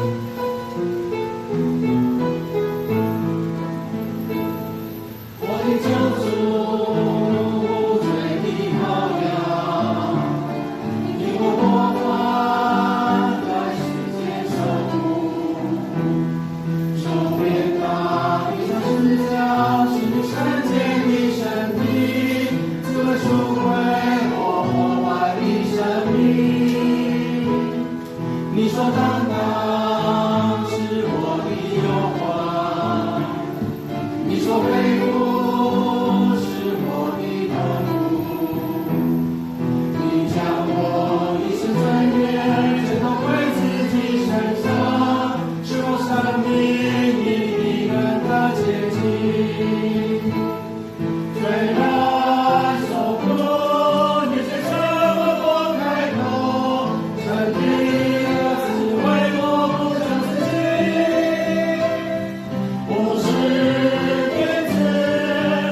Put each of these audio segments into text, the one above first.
我的救主，無罪的羔羊，你我過犯在世間受苦，受鞭打，釘上十架，是你聖潔的身體，只為贖回我破壞的生命。你所擔當是我的憂患，你所背負是我的痛苦。你將我一生罪孽全都歸自己身上，使我生命因你更得潔淨。雖然受苦，你卻沉默不開口，神的兒子為我付上自己。不是鞭子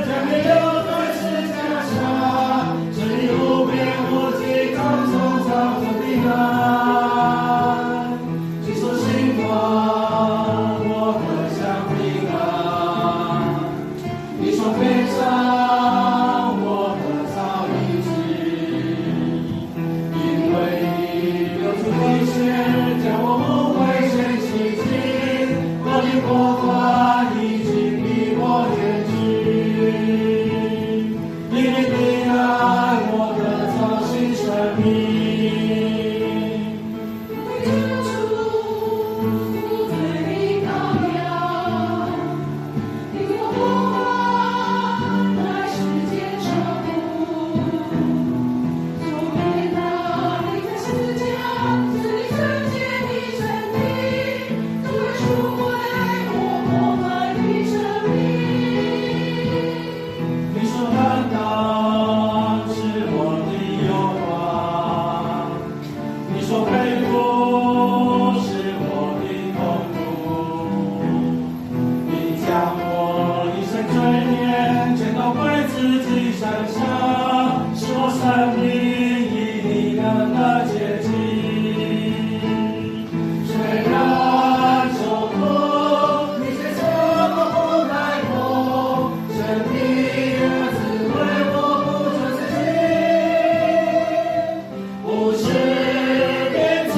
將你留在十架上，是你無邊無際傳送造成的愛。誰說心痛，我可享平安；你所悲傷，我得著醫治。因為你流出的血，將我污穢全洗淨，我的過犯已經離我遠去。因你的愛，我得著新生命。我的救主，無罪的羔羊，你為我過犯在世間受苦，受鞭打，釘在十架，是你聖潔的身體，只為贖回我破壞的生命。你所擔當是我的憂患，你所背負是我的痛苦。你將我一生罪孽全都歸自己身上，使我生命因你更得潔淨。雖然受苦，你卻沉默不開口，神的兒子為我付上自己。不是鞭子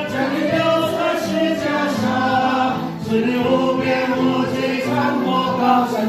將你留在十架上，是你無邊無際穿過高山的